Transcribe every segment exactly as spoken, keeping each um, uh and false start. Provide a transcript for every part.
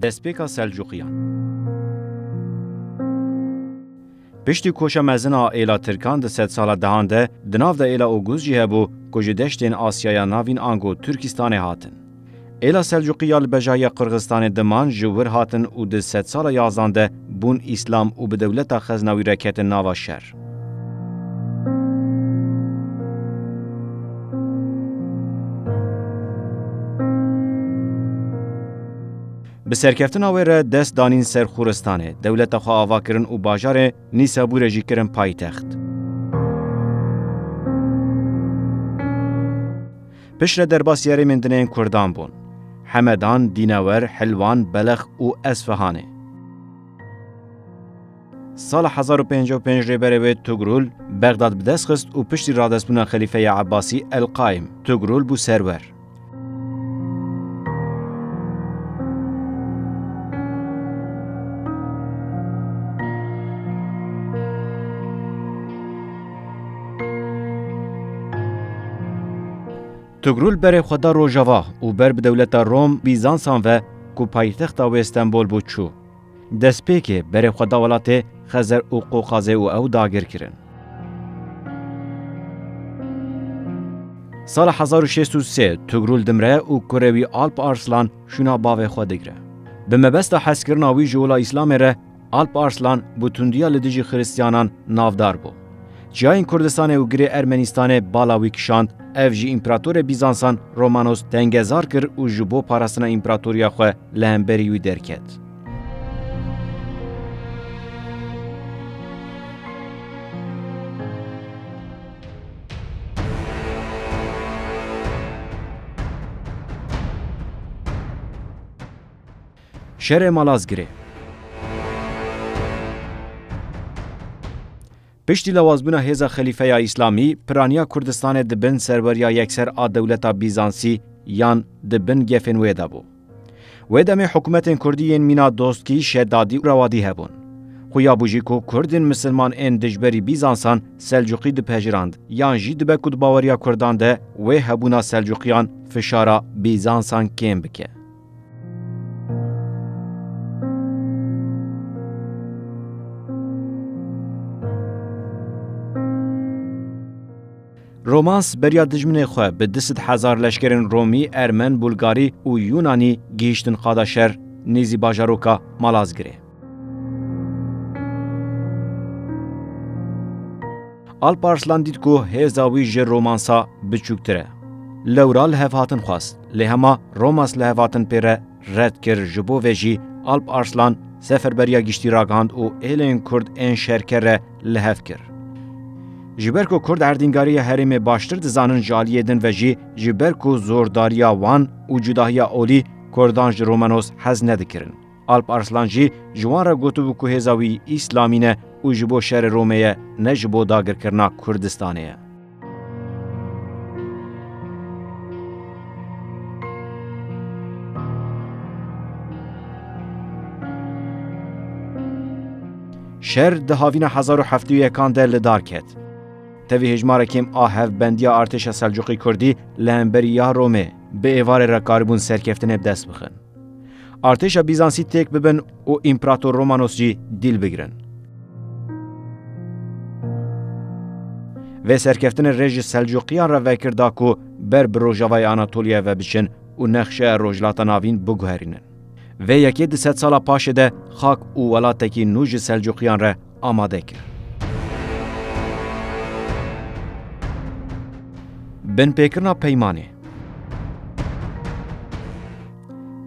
Destpêka Selcuqiyan. Piştî koşa mezin a êla Tirkan di sedsala dehan de, di nav de êla Oguz jî hebû ku ji deştên Asyaya Navîn ango Tirkistanê hatin. Êla Selcuqî ya li bejahiya Qirxistanê diman ji wir hatin û di sedsala yazdan de bûn Îslam û bi dewleta Xeznawî re ketin nava şer. Bi serkeftina wê re dest danîn ser Xuristanê, dewleta xwe ava kirin û bajarê Nîsabûrê jî kirin paytext. Piştre derbasî herêmên din ên Kurdan bûn. Hemedan, Dînewer, Hilwan, Belex û Esfihanê. Sala hezar û pêncî û pênc rêberê wê Tugrul Bexdad bi dest xist û piştî radestbûna Xelîfeya Ebbasî El Qaim, Tugrul bû serwer. Tugrul berê xwe da rojava û ber bi dewleta Rom Bîzansan ve ku paytexta wê Stenbol bû çû. Destpêkê berê xwe da welatê Xezer û Qoqazê û ew dagir kirin. Sala hezar û şêst û sê Tugrul dimre û kurê wî Alp Arslan şûna bavê xwe digre. Bi mebesta hezkirina wî ji ola Îslamê re Alp Arslan bi tundiya li dijî Xiristiyanan navdar bû. Çiyayên Kurdistanê û girê Ermenîstanê bala wî kişand, ev jî împeratorê Bîzansan Romanos tengezar kir û ji bo parastina împeratoriya xwe li hemberî wî derket. Şerê Malazgirê. Piştî lawazbûna hêza Xelîfeya Îslamî, piraniya Kurdistanê di bin serweriya yekser a dewleta Bîzansî yan di bin gefên wê de bû. Wê demê hikûmetên Kurdî yên mîna Dostkî, Şedadî û Rewadî hebûn. Xuya bû jî ku Kurdên misilman ên dijberî Bîzansan Selcuqî dipejirand, yan jî dibe ku di baweriya Kurdan de wê hebûna Selcuqiyan fişara Bîzansan kêm bike. Romans beriya dijminê xwe bi du sed hezar leşkerên Romî, Ermen, Bulgarî û Yunanî gihîştin qada şer nêzî bajaroka Malazgirê. Alp Arslan dît ku hêza wî ji romansa biçûktir e. Lewra lihevhatin xwest, lê hema romans lihevhatin pê re red kir, ji bo vê jî Alp Arslan seferberiya giştî ragihand û êlên Kurd ên şerker re li hev kir. Ji ber ku Kurd erdîngariya herêmê baştir dizanin, ji aliyê din ve jî ji ber ku zordariya wan û cudahiya olî Kurdan ji Romanos hez nedikirin. Alp Arslan jî ji wan re gotibû ku hêza wî Îslamî ne û ji bo şerê Romê ye, ne ji bo dagirkirina Kurdistanê ye. Şer di havîna hezar û heftê û yekan de li dar ket. Tevî hejmarek kêm a hevbendiya artêşa Selcuqî Kurdî li hemberî ya Romê bi êvarê re karibûn serkeftinê bi dest bixin. Artêşa Bîzansî têk bibin û Împerator Romanos jî dîl bigirin. Vê serkeftinê rê ji Selcuqiyan re vekir da ku ber bi rojavayê Anatoliya ve biçin û nexşeya Rojhilata Navîn biguherînin. Vê yekê di sedsala paşê de xak û welatekî nû ji Selcuqiyan re amade kir. Binpêkirina peymanê.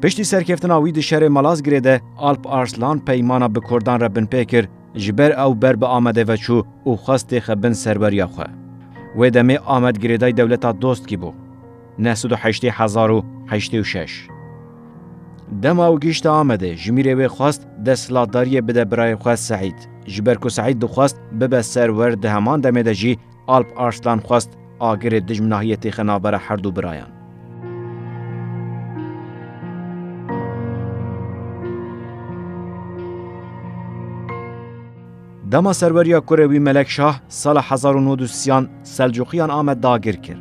Piştî serkeftina wî di şerê Malazgirê de Alp Arslan peymana bi Kurdan re binpê kir, ji ber ew ber bi Amedê ve çû û xwest têxe bin serweriya xwe. Wê demê Amed girêdayî dewleta Dostkî bû. Neh sed û heştê hezar û heştê û şeş. Dema ew gihîşte Amedê, ji mîrê wê xwest desthilatdariyê bide birayê xwe Seîd. Ji ber ku Seîd dixwest bibe serwer, di heman demê de jî Alp Arslan xwest agirê dijminahiyê têxe navbera herdu birayan. Dema serweriya kurê wî Melek Şah sala hezar û nod û sîyan Selcuqiyan Amed dagir kir.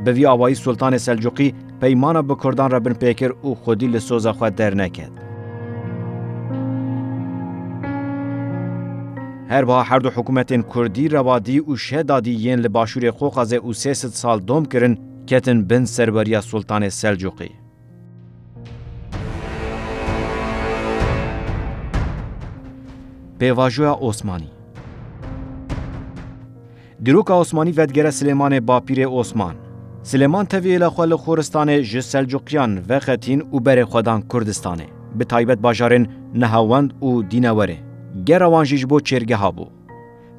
Bi vî awayî Sultanê Selcûqî peymana bi Kurdan re binpê kir û xwedî li soza xwe derneket. Her wiha her du hikûmetên Kurdî, Rewadî û Şedadî yên li başûrê Qoqazê û sê sed sal dom kirin, ketin bin serweriya Sultanê Selcûqî. Pêvajoya Osmanî. Dîroka Osmanî vedigere Silêmanê Bapîrê Osman. Silêman tevî êla xwe li Xoristanê ji Selcuqiyan vexetîn û berê xwe dan Kurdistanê, bi taybet bajarên Nehewend û Dînewerê. Gera wan jî ji bo çêrgeha bû.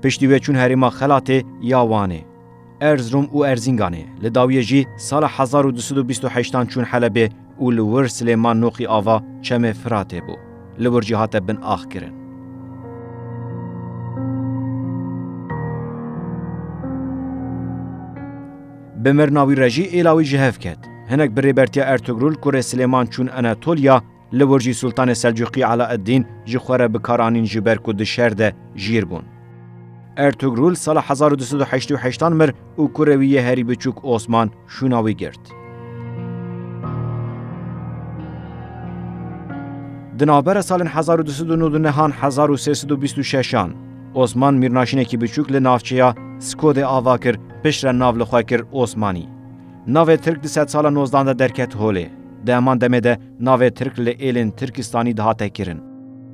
Piştî wê çûn herêma Xelatê ya Wanê, Erzurum û Erzinganê. Li dawiyê jî sala hezar û du sed û bîst û heştan çûn Helebê û li wir Silêman Noqî Ava çemê Firatê bû. Li wir jî hate bin ax kirin. Bi mirina wî re jî êla wî ji hev ket. Hinek bi rêbertiya Ertugrul kurê Silêman çûn Anatoliya, li wir jî Sultanê Selcûqî Alaeddîn ji xwe re bi kar anîn, ji ber ku di şer de jîr bûn. Ertugrul sala hezar û du sed û heştê û heştan mir û kurê wî yê herî biçûk Osman şûna wî girt. Di navbera salên hezar û du sed û nod û nehan hezar û sê sed û bîst û şeşan, Osman mîrnaşînekî biçûk li navçeya Skodê ava kir, piştre nav li xwe kir Osmanî. Navê Tirk di sedsala nozdan de derket holê. Di heman demê de navê Tirk li êlên Tirkistanî dihate kirin.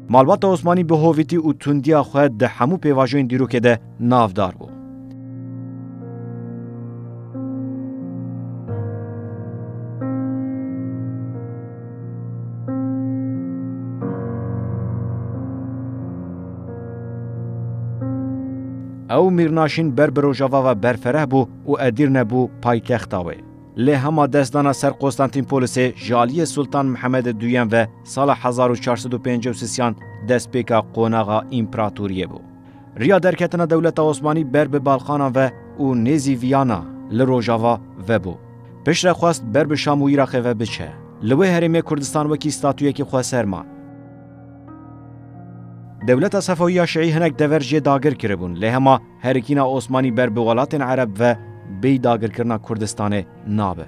Malbata Osmanî bi hovîtî û tundiya xwe di hemû pêvajoyên dîrokê de navdar bû. Ew mîrnaşîn ber bi rojava ve berfereh bû û Edîrne bû paytexta wê. Lê hema destdana ser Konstantînpolisê ji aliyê Sultan Mihemed Duyem ve sala hezar û çar sed û pêncî û sêyan destpêka qonaxa împeratoriyê bû. Riya derketina dewleta Osmanî ber bi Balqanan ve û nêzî Viyana li rojava vebû. Piştre xwest ber bi Şam û Iraqê ve biçe. Li wê herêmê Kurdistan wekî statuyekî xweser man. Dewleta Sefawî ya Şiî hinek dever jê dagir kiribûn, lê hema herikîna Osmanî ber bi welatên Ereb ve bêyî dagirkirina Kurdistanê nabe.